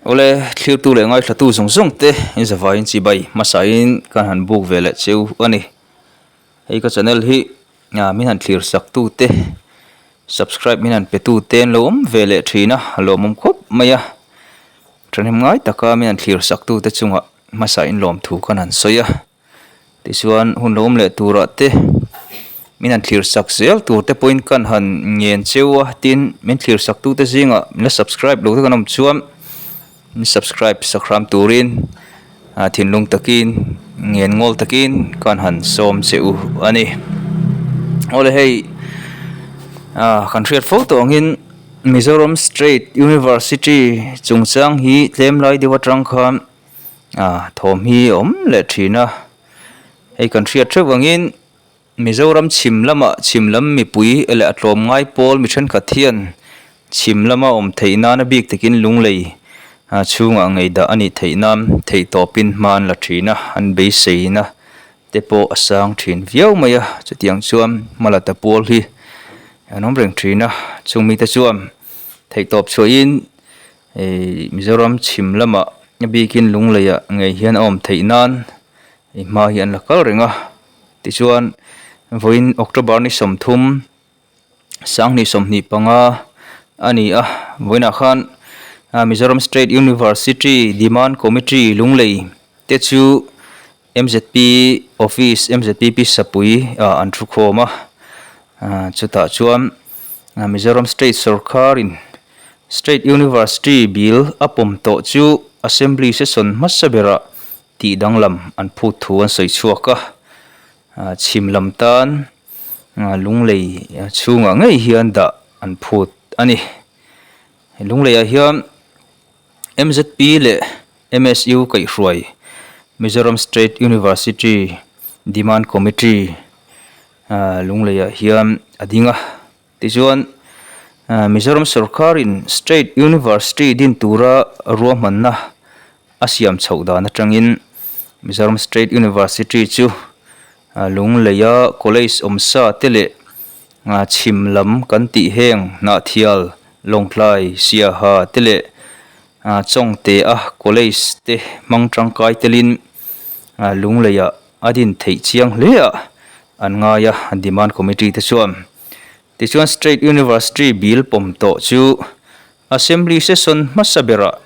Awle, thlirtu leh ngaithlatu zawng zawng te in zavaiin chibai hmasain kan han buk ve leh cheu a ni. Hei ka channel hi min han thlir sak tu te, subscribe min han pe tu te an lo awm ve leh thin a, a lawmawm khawp mai a. Thahnem ngai taka min han thlir sak tu te chungah hmasain lawmthu kan han sawi a. Tichuan hun lo awm leh turah te min han thlir sak zel tur te pawhin kan han ngen cheu a, tin min thlir sak tute zingah min la subscribe lo te kan awm chuan min subscribe sak hram turin ah thinlung takin ngen ngawl takin kan han sawm che u a ni. Awle hei ah kan hriat fo tawh angin Mizoram State University chungchang hi tlem lai deuh atang khan Ah thawm hi a awm leh thin a, hei kan hriat theuh angin Mizoram chhim lamah chhim lam mipui leh a tlawm ngai pawl mi thenkhat hian chhim lama awm theih nana bik takin lunglei ah chhungah ngei dah a nih theih nan theih tawpin hma an la thin a, an beiseina te pawh a sang thin viau mai a, chutiang chuan hma la ta pawl hi an awm reng thin a, chung mite chuan theih tawp chhuahin Hei Mizoram chhim lamah a bikin Lungleiah ngei hian a awm theih nan i hma hi an la kal reng a, tichuan vawiin October ni 30 2025 a ni a, vawiinah khan Mizoram State University Demand Committee Lunglei te chu M_Z_P office M_Z_P_P sapui ah an thu khawm a, chutah chuan Mizoram State sawrkharin State University bill a pawm tawh chu Assembly session hmasa berah tih danglam an phut thu an sawi chhuak a, chhim lam tan lunglei chhungah ngei hian dah an phut a ni. Lungleiah hian M_Z_P leh M_S_U kaihhruai Mizoram State University Demand Committee Lungleiah hian a ding a. Tichuan, Mizoram sawrkarin State University din tura ruahmanna a siam chhoh dan atangin Mizoram State University chu Lungleia College awmsa te leh chhim lam kan tih heng Hnahthial, Lawngtlai, Siaha te leh Chawngtea College te hmang tangkai telin Lungleiah A din theih chiang hle a, an ngai a, Demand Committee te chuan. Tichuan State University bill pawm tawh chu Assembly session hmasa berah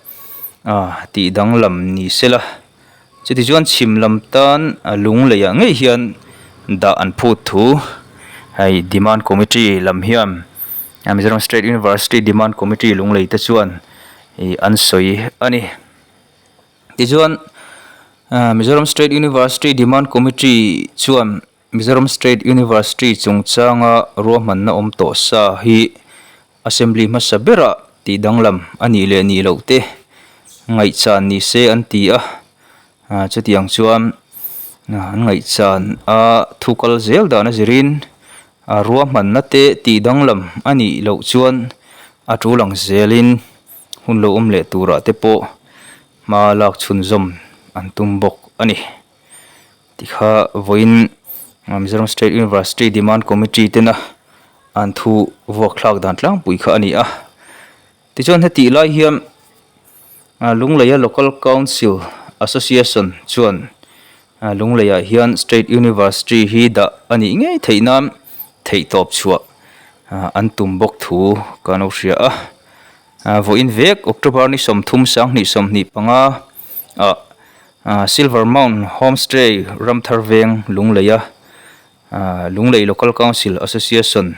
tih danglam ni se la, chutichuan chhim lam tan lungleiah ngei hian dah an phut thu hei Demand Committee lam hian Mizoram State University Demand Committee lunglei te chuan an sawi a ni. Tichuan, Mizoram State University Demand Committee chuan Mizoram State University chungchanga ruahmanna awm tawh sa hi Assembly hmasa berah tih danglam a nih leh nih loh te ngaihchan ni se an ti a, chutiang chuan an ngaihchan a thu kal zel dan a zirin ruahmanna te tih danglam a nih loh chuan a tul ang zelin Hun lo awm leh turah te pawh hma lak chhunzawm an tum bawk a ni. Tikha vawiin Mizoram State University Demand Committee tena an thu vuak thlak dan tlangpui kha a ni a. Tichuan hetih lai hian Lungleia Local Council Association chuan Lungleiah hian State University hi dah a nih ngei theih nan theihtawp chhuah an tum bawk thu ka lo hria a. Vawiin vek October ni 30 2025 ah Silver Mount Homestay Ramthar Veng Lungleia Lunglei Local Council Association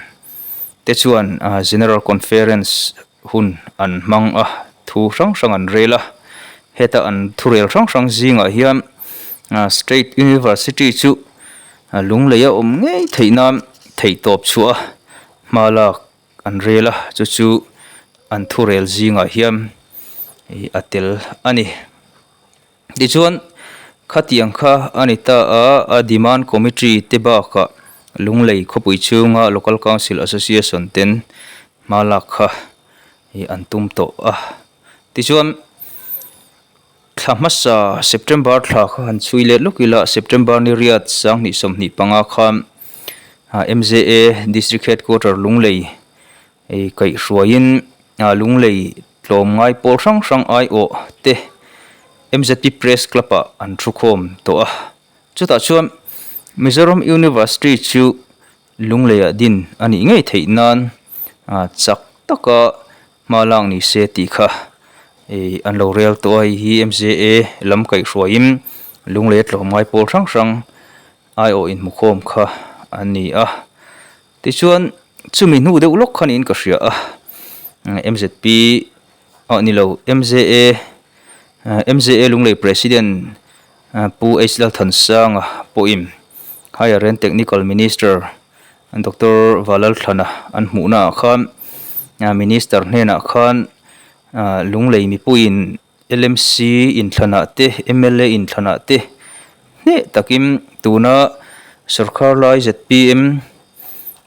te chuan General Conference hun an hmang a, thu hrang hrang an rel a, heta an thurel hrang hrang zingah hian State University chu Lungleia awm ngei theih nan theihtawp chhuah a, hma lak an rel a, chu chu an thurel zingah hian a tel a ni. Tichuan, khatiang kha a ni ta a, a Demand Committee te bakah Lunglei khawpui chhunga Local Council Association ten hma lak kha an tum tawh a. Tichuan, thla hmasa September thla kha han chhui let lawk ila, September ni riat 2025 khan MJA District Headquarter Lunglei kaihhruaiin Lunglei. tlawmngai pawl hrang hrang aiawh te MZP Press Club ah an thukhawm tawh a. Chutah chuan Mizoram University chu Lungleiah din a nih ngei theih nan chak taka hma lak ni se tih kha an lo rel tawh a, hei hi MZA lam kaihhruaiin Lungleia tlawmngai pawl hrang hrang aiawh inhmukhawm kha an ni a. Tichuan chumi hnu deuh lawk kha niin ka hria a, MZP ah ni lo MZA MZA Lunglei President Pu H Lalthansanga pawhin Higher and Technical Minister Doctor Valalthlana an hmuhna ah khan Minister hnenah khan Lunglei mipuiin LMC inthlanah te, mla inthlanah te hneh takin tuna sawrkar lai zpm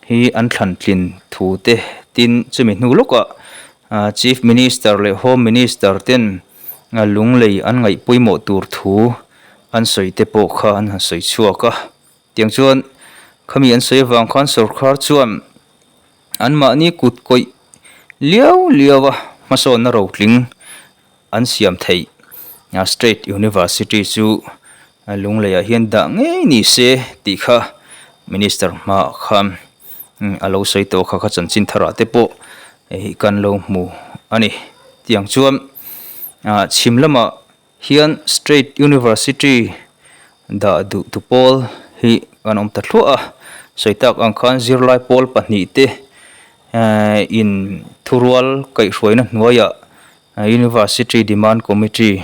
hi an thlan tlin thu te tin chumi hnu lawkah Chief Minister leh Home Minister ten lunglei an ngaih pawimawh tur thu an sawi te pawh kha an han sawi chhuak a. Tiang chuan khami an sawi avang khan sawrkar chuan Anmahni kut kawih liau liau a hmasawnna rotling an siam theih State University chu Lungleiah hian dah ngei ni se tih kha Minister hmaah khan a lo sawi tawh kha kha chanchin tharah te pawh hei kan lo hmu a ni. Tiang chuan chhim lamah hian State University dah duh tu pawl hi kan awm ta thluah a, sawi tak ang khan zirlai pawl pahnih te in thurual kaihhruaina hnuaiah University Demand Committee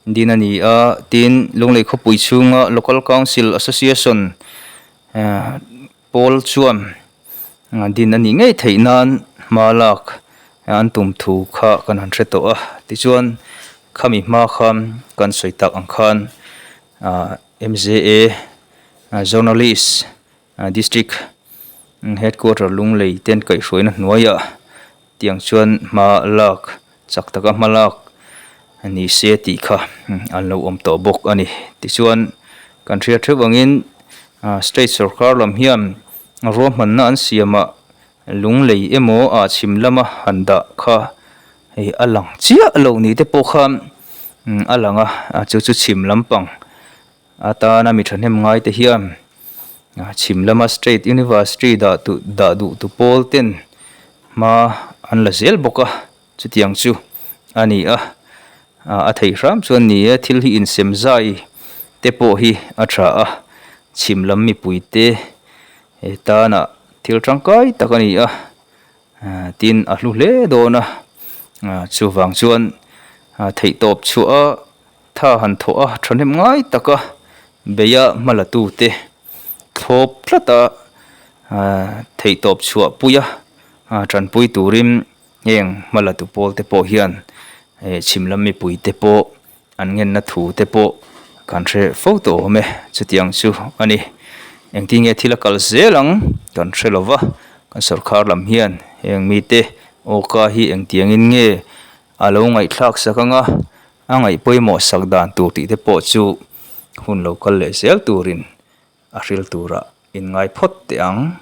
din a ni a, tin Lunglei khawpui chhunga Local Council Association Pawl chuan din a nih ngei theih nan hma lak an tum thu kha kan han hre tawh a, tichuan khami hma khan kan sawi tak ang khan MZA journalist district headquarter Lunglei ten kaihhruaina hnuaiah Tiang chuan hma lak, chak taka hma lak ni se tih kha an lo awm tawh bawk a ni. Tichuan kan hriat theuh angin state sorkar lam hian ruahmanna an siamah lunglei emaw ah chhim lama han dah kha hei a lang chiah lo ni te pawh khan a lang a, chu chu chhim lampang Atana mi thahnem ngai te hian chhim lama State University dah tu dah duh tu pawl ten hma an la zel bawk a, chutiang chu a ni a, a theih hram chuan ni e thil hi insem zai te pawh hi a tha a, chhim lam mipui te tana thil tangkai tak a ni a, tin a hlu hle dawn a, chuvang chuan theihtawp chhuah a. Tha han thawh a, thahnem ngai taka beia hmalatute thlawp tlata theihtawp chhuahpuia tanpui turin heng hmalatu pawlte pawh hian chhim lam mipuite pawh an ngenna thute pawh kan hre fo tawh awm e, chutiang chu a ni. Engtin nge thil a kal zel ang kan hre lo va, kan sawrkhar lam hian heng mite awka hi engtiangin nge a lo ngaihthlak sak ang a, A ngaih pawimawh sak dan tur tih te pawh chu hun lo kal leh zel turin a hril turah inngai phawt teh ang.